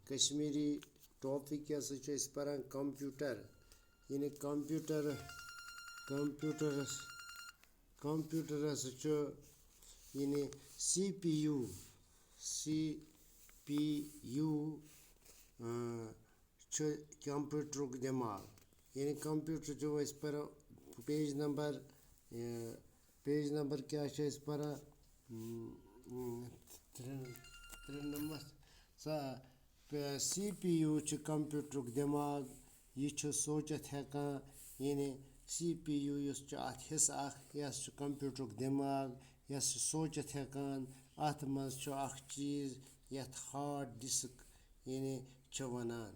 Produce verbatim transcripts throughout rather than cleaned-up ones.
Kashmiri topic کیٛاہ سا چھِ أسۍ پَران؟ کمپیوٗٹر، یعنی کمپیوٗٹر، کمپیوٗٹرس، کمپیوٗٹرس چھُ یعنی C P U, C P U چھُ کمپیوٗٹرُک دٮ۪ماغ۔ یعنی کمپیوٗٹر چھُ أسۍ پَرو پیج نمبر، یہِ، پیج نمبر کیٛاہ چھِ أسۍ پَران؟ اۭں، اۭں، ترٛےٚ، ترٛےٚ نمبر۔ سا، سی پی یوٗ چھُ کمپیوٗٹرُک دٮ۪ماغ۔ یہِ چھُ سوٗنٛچِتھ ہٮ۪کان، یعنی سی پی یوٗ یُس چھُ، اَتھ حصہٕ اَکھ، یَس چھُ کمپیوٗٹرُک دٮ۪ماغ، یَس چھُ سوٗنٛچِتھ ہٮ۪کان۔ اَتھ منٛز چھُ اَکھ چیٖز، یَتھ ہارڈ ڈِسک، یعنی، چھِ وَنان۔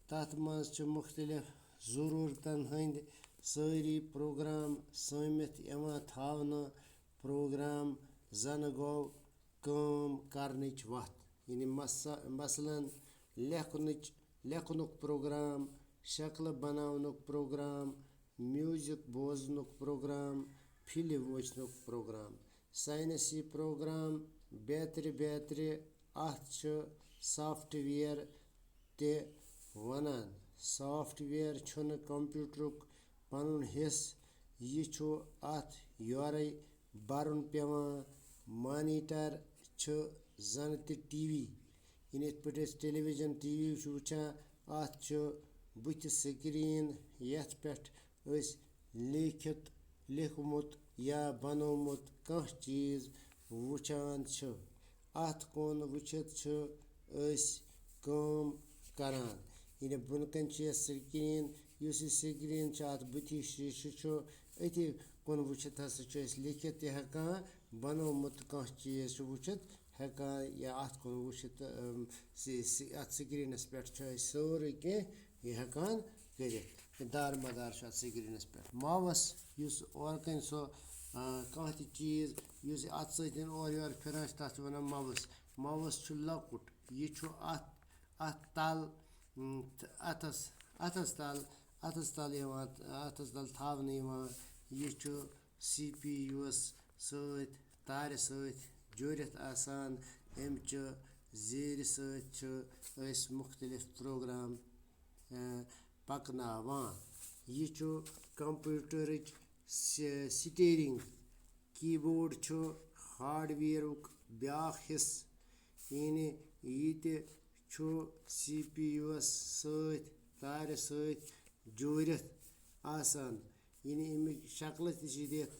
تَتھ منٛز چھِ مُختٔلِف ضروٗرتَن ہٕنٛدۍ سٲری پروگرام سٲمِتھ یِوان تھاونہٕ۔ پروگرام زَن گوٚو کٲم کرنٕچ وَتھ، یعنی مث-، مثلاً لیکھنٕچ، لیکھنُک پروگرام، شکلہٕ بناونُک پروگرام، میوٗزک بوزنُک پروگرام، فلم وٕچھنُک پروگرام۔ ساینسی پروگرام بیترِ بیترِ، اَتھ چھُ سافٹ ویئر تہِ وَنان۔ سافٹ ویئر چھُنہٕ کمپیوٹرُک پَنُن حصہٕ، یہِ چھُ اَتھ یورَے بَرُن پٮ۪وان۔ مانیٹر چھُ زَن تہِ ٹی وی، یعنی یِتھ پٲٹھۍ أسۍ ٹیلی ویژن، ٹی وی چھِ وٕچھان، اَتھ چھُ بٕتھِ سکریٖن، یَتھ پٮ۪ٹھ أسۍ لیکھِتھ، لیوٚکھمُت یا بنوومُت کانٛہہ چیٖز وٕچھان چھِ۔ اَتھ کُن وٕچھِتھ چھِ أسۍ کٲم کران۔ یعنی بۄنہٕ کَنہِ چھِ یَتھ سکریٖن، یُس یہِ سکریٖن چھِ، اَتھ بٕتھِ شیٖشہٕ چھُ، أتھی کُن وٕچھِتھ ہسا چھِ أسۍ لیکھِتھ تہِ ہٮ۪کان، بنوومُت کانٛہہ چیٖز چھُ وٕچھِتھ ہٮ۪کان یا اَتھ کُن وٕچھِتھ، اَم، سِ-، سِ-، اَتھ سکریٖنَس پٮ۪ٹھ چھُ أسۍ سورُے کینٛہہ یہِ ہٮ۪کان کٔرِتھ۔ یہِ دارمدار چھُ اَتھ سکریٖنَس پٮ۪ٹھ۔ ماوُس یُس اورٕ کَنہِ سُہ، آ، کانٛہہ تہِ چیٖز یُس یہِ اَتھ سۭتۍ اورٕ یورٕ پھِران چھُ، تَتھ چھِ وَنان ماوُس۔ ماوُس چھُ لۄکُٹ، یہِ چھُ اَتھ، اَتھ تَل، اۭں، تہٕ اَتھَس، اَتھَس تَل، اَتھَس تَل یِوان، اَتھَس تَل تھاونہٕ یِوان۔ یہِ چھُ سی پی یوٗوَس سۭتۍ، تارِ سۭتۍ جوٗڑِتھ آسان۔ اَمہِ چہِ زیٖرِ سۭتۍ چھِ أسۍ مُختٔلِف پروگرام، اۭں، پَکناوان۔ یہِ چھُ کمپیوٹرٕچ سِ-، سٹیئرنگ۔ کیبورڈ چھُ ہارڈویئرُک بیٛاکھ حصہٕ، یعنی یہِ تہِ چھُ سی پی یوٗوَس سۭتۍ، تارِ سۭتۍ جوٗڑِتھ آسان۔ یعنی اَمِچ شکلہٕ تہِ چھِ دِتھ،